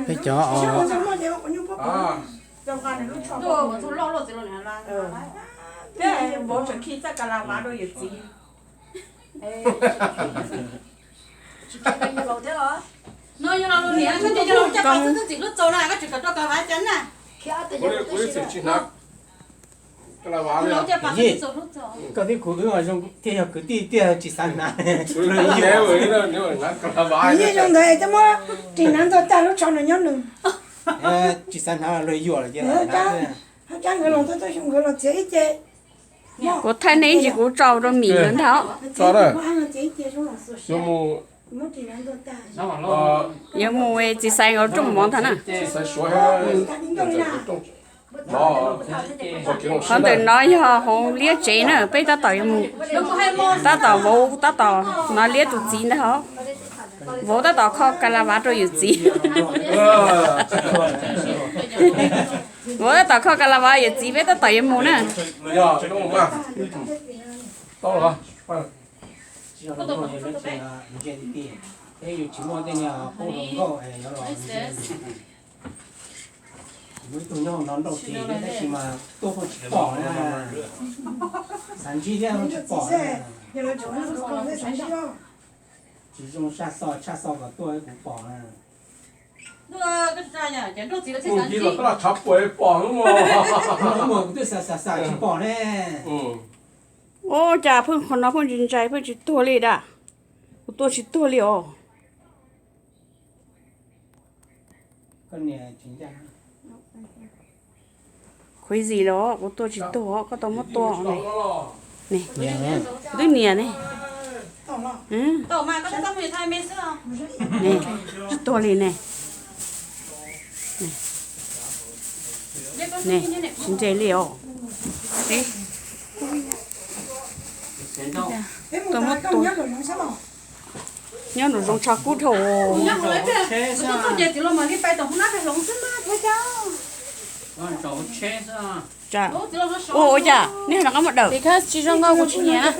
Peb cov, no yog los niam, koj ces yog los coj pov txwv txim hlub txaus na, koj tseem kom rau koj vav cas na. Koj thiab kuv wb zoo thiaj yog kwv tij tiag, tsis xav hnav. Yeej zoo ntawd coj muab ris hnav ntxuag tag lub tsho no nyob nws. Tsis xav hnav luag yuam lawm ces hab nkawd los txog, nkawd los txiav ib ce. Kuv thaij nej ib ntsis kuv tso rau Mim nkawd ntag. Yuav mus txiv xaiv nkawd rooj mov ntag na. Qhov ntawm no yog hauv liab tsev na, peb tab tom yuav mus, tab tom vauv tab tom no liab tus txiv ntag hov. Vauv tab tom kho ka la vav rau yawm txiv. Vauv tab tom kho ka la vav yawm txiv, peb tab tom yuav mus na. Muaj ib tug nyob no nrauj ris tab sis mas tuaj kuj tsis pom na. Xav ntsib thiab tsis pom. Tsis zoo tshaj xo, tshaj xo kom tuaj kuv pom na. Ua cas pheej qhov no pheej tsis ntsais, pheej tsis tuag li dab. Kuv tuaj tsis tuag li os. Crazy los kuv tuaj tsis tuag, koj tau muab tua ne. Kuv twb nias ne. Tsis tuag li ne. Ne, tsis ntsais li os. Tuaj muab tua. Nyob nraum zoov tshav kub dhau. Ua ua cas nej rov qab muab dawm? Because tsis zoo nkauj kuv tsis nyiam.